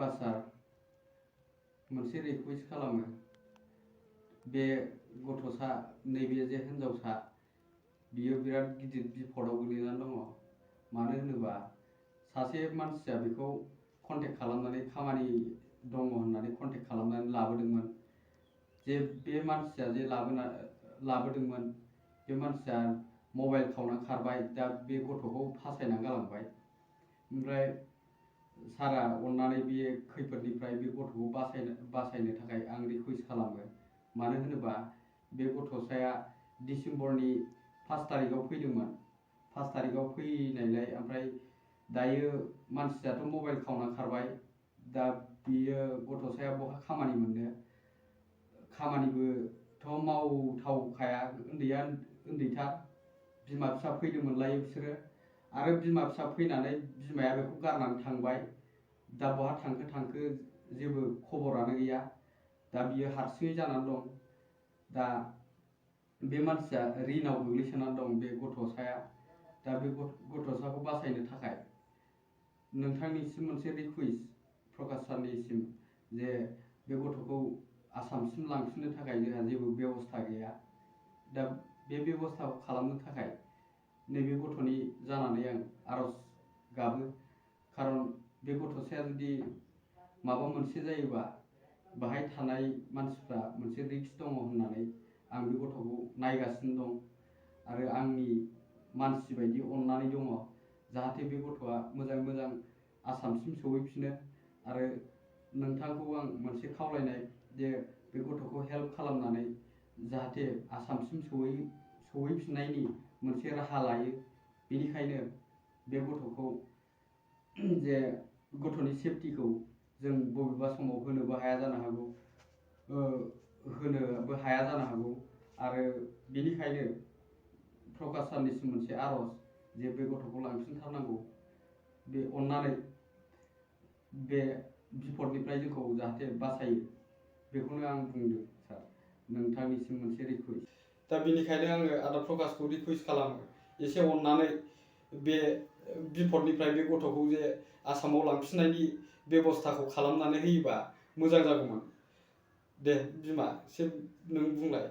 प्रकाश सार मोनसे रिक्वेस्ट खालामो बे गथ'सा नैबे जे हिनजावसा बियो बिराद गिदिर बिपदाव गोलैनानै दङ मानो होनोबा सासे मानसिया बेखौ कन्टेक्ट खालामनानै खामानि दङ होननानै कन्टेक्ट खालामनानै लाबोदोंमोन जे बे मानसिया जे लाबोदोंमोन बे मानसिया मबाइल खावना खारबाय दा बे गथ'खौ फासायना गालांबाय ओमफ्राय सारा अननानै बे खैफोदनिफ्राय बे गथ'खौ बासायनो थाखाय आं रिक्वेस्ट खालामो मानो होनोबा बे गथ'साया डिसेम्बरनि 5 तारिखआव फैदोंमोन 5 तारिखआव फैनायलाय ओमफ्राय दायो मानसियाथ' मबाइल खावना खारबाय दा बियो गथ'साया बहा खामानि मोननो खामानिबोथ' मावथावखाया उन्दैथार बिमा फिसा फैदोंमोनलाय बिसोरो आरो बिमा फिसा फैनानै बिमाया बेखौ गारनानै थांबाय दा बहा थांखो जेबो खबरानो गैया दा बियो हारसिङै जानानै दं दा बे मानसिया रिनाव गोग्लैसोनानै दं बे गथ'साया दा बे गथ'साखौ बासायनो थाखाय नोंथांनिसिम मोनसे रिक्वेस्ट प्रकाश सारनिसिम जे बे गथ'खौ आसामसिम लांफिननो थाखाय जोंहा जेबो बेबस्था गैया दा बे बेबस्थाखौ खालामनो थाखाय नैबे गथ'नि जानानै आं आरज गाबो खारन बे गथ'साया जुदि माबा मोनसे जायोबा बाहाय थानाय मानसिफ्रा मोनसे रिस्क दङ होननानै आं बे गथ'खौ नायगासिनो दं आरो आंनि मानसि बायदि अननानै दङ जाहाथे बे गथ'आ मोजां आसामसिम सौहैफिनो आरो नोंथांखौ आं मोनसे खावलायनाय जे बे गथ'खौ हेल्प खालामनानै जाहाथे आसामसिम सौहैफिननायनि मोनसे राहा लायो बेनिखायनो बे गथ'खौ जे गथ'नि सेफटिखौ जों बबेबा समाव होनोबो हाया जानो हागौ आरो बेनिखायनो प्रकाश सारनिसिम मोनसे आरज जे बे गथ'खौ लांफिनथारनांगौ बे अननानै बे बिपदनिफ्राय जोंखौ जाहाथे बासायो बेखौनो आं बुंदों सार नोंथांनिसिम मोनसे रिक्वेस्ट दा बेनिखायनो आङो आदा प्रकाशखौ रिक्वेस्ट खालामो एसे अननानै बे बिपदनिफ्राय बे गथ'खौ जे आसामाव लांफिननायनि बेबस्थाखौ खालामनानै होयोबा मोजां जागौमोन दे बिमा एसे नों बुंलाय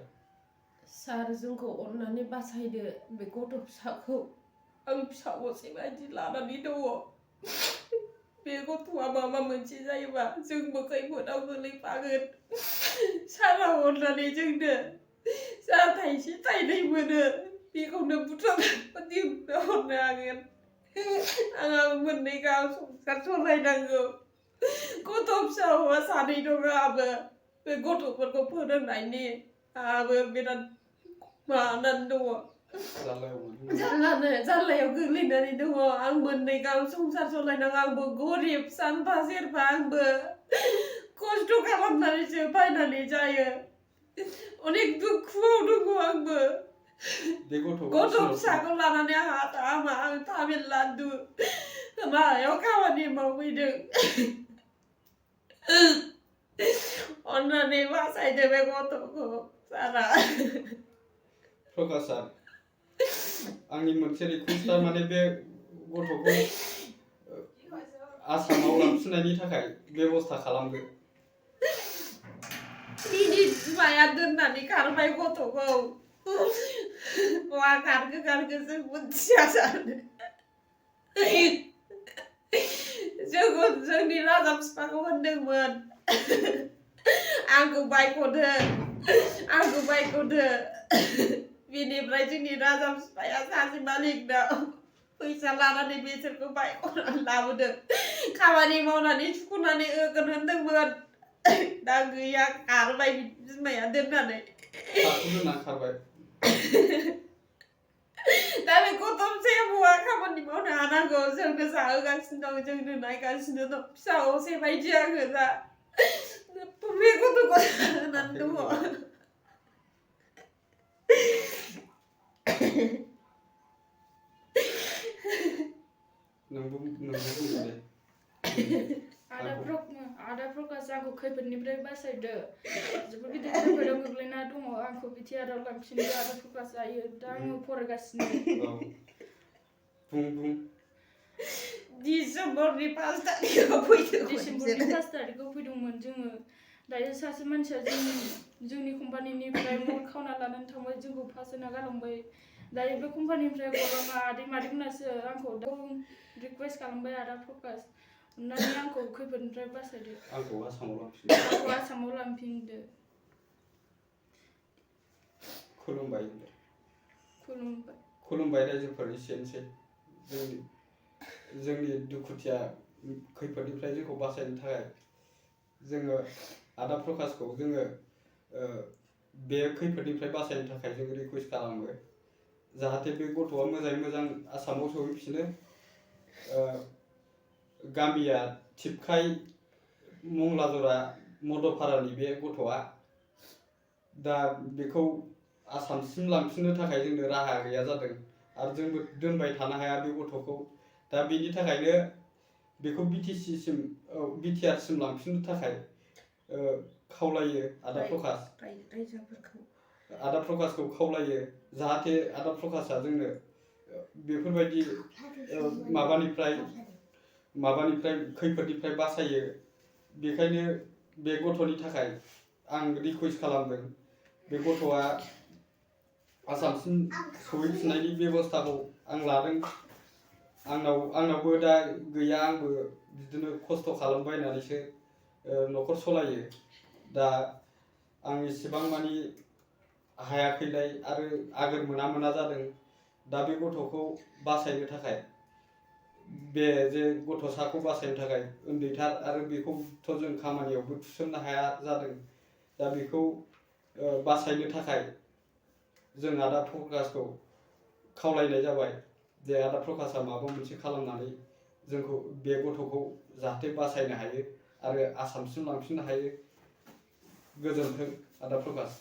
सार जोंखौ अननानै बासायदो बे गथ' फिसाखौ आं फिसाखौसो बायदि लानानै दङ बे गथ'आ माबा मोनसे जायोबा जोंबो खैफोदाव गोलैफागोन सारा अननानै जोंनो जा थाइसे थाइनै मोनो बेखौनो बुथुमनानै हरनो हागोन आंहा मोननै गाहाम संसार सलायनांगौ गथ' फिसा हौवा सानै दङ आंहाबो बे गथ'फोरखौ फोरोंनायनि आंहाबो बिराद माबानानै दङ जारलायाव गोग्लैनानै दङ आं मोननै गाहाम संसार सलायनांगौ आंबो गरिब सानफा सेरफा आंबो खस्थ' खालामनानैसो बायनानै जायो अनेक दुखुआव दङ आंबो गथ' फिसाखौ लानानै आं तामिलनाडु माबायाव खामानि मावफैदों अननानै बासायदो बे गथ'खौ सारा प्रकाश सार आंनि मोनसे रिक्वेस्टआ माने बे गथ'खौ आसामाव लांफिननायनि थाखाय बेबस्था खालामदो बिनि बिमाया दोननानै खारबाय गथ'खौ बहा खारखो जों मिथिया जानो जोंनि राजा बिफाखौ होनदोंमोन आंखौ बायख'दो बेनिफ्राय जोंनि राजा बिफाया सासे मालिकनाव फैसा लानानै बिसोरखौ बायख'नानै लाबोदों खामानि मावनानै सुख'नानै होगोन होनदोंमोन दा गैया खारबाय बिमाया दोननानै खारबाय दा बे गथ' फिसाया बहा खामानि मावनो हानांगौ जोंनो जाहोगासिनो दं जोंनो नायगासिनो दं फिसा असे बायदि आङो दा बे गथ'खौ होनानै दङ आदा प्रकाश आंखौ खैफोदनिफ्राय बासायदो जोबोद गिदिर खैफोदाव गोग्लैना दङ आंखौ बिटिआरआव लांफिनदो आदा प्रकाश जायो दा आङो फरायगासिनो डिसेम्बरनि 5 तारिखआव फैदोंमोन डिसेम्बरनि 5 तारिखआव फैदोंमोन जोङो दायो सासे मानसिया जोंनि कम्पानिनिफ्राय मबाइल खावना लानानै थांबाय जोंखौ फासायना गालांबाय दायो बे कम्पानिनिफ्राय गलाङा आदै मादैमोनासो आंखौ रिक्वेस्ट खालामबाय आदा प्रकाश अननानै आंखौ खैफोदनिफ्राय बासायदो आंखौ आसामाव लांफिनदो खुलुमबाय रायजोफोर एसेनोसै जोंनि दुखुथिया खैफोदनिफ्राय जोंखौ बासायनो थाखाय जोङो आदा प्रकाशखौ जोङो बे खैफोदनिफ्राय बासायनो थाखाय जों रिक्वेस्ट खालामो जाहाथे बे गथ'आ मोजाङै मोजां आसामाव सहैफिनो गामिया थिपखाय मंलाजरा मदपारानि बे गथ'आ दा बेखौ आसामसिम लांफिननो थाखाय जोंनो राहा गैया जादों आरो जोंबो दोनबाय थानो हाया बे गथ'खौ दा बेनि थाखायनो बेखौ बिटिआरसिम लांफिननो थाखाय खावलायो आदा प्रकाशखौ खावलायो जाहाथे आदा प्रकाशआ जोंनो बेफोरबायदि माबानिफ्राय खैफोदनिफ्राय बासायो बेखायनो बे गथ'नि थाखाय आं रिक्वेस्ट खालामदों बे गथ'आ आसामसिम सहैफिननायनि बेबस्थाखौ आं लादों आंनावबो दा गैया आंबो बिदिनो खस्थ' खालामबायनानैसो न'खर सलायो दा आं इसेबां मानि हायाखैलाय आरो आगोर मोना जादों दा बे गथ'खौ बासायनो थाखाय बे जे गथ'साखौ बासायनो थाखाय उन्दैथार आरो बेखौथ' जों खामानियावबो थिसननो हाया जादों दा बेखौ बासायनो थाखाय जों आदा प्रकाशखौ खावलायनाय जाबाय जे आदा प्रकाशआ माबा मोनसे खालामनानै जोंखौ बे गथ'खौ जाहाथे बासायनो हायो आरो आसामसिम लांफिननो हायो गोजोन्थों आदा प्रकाश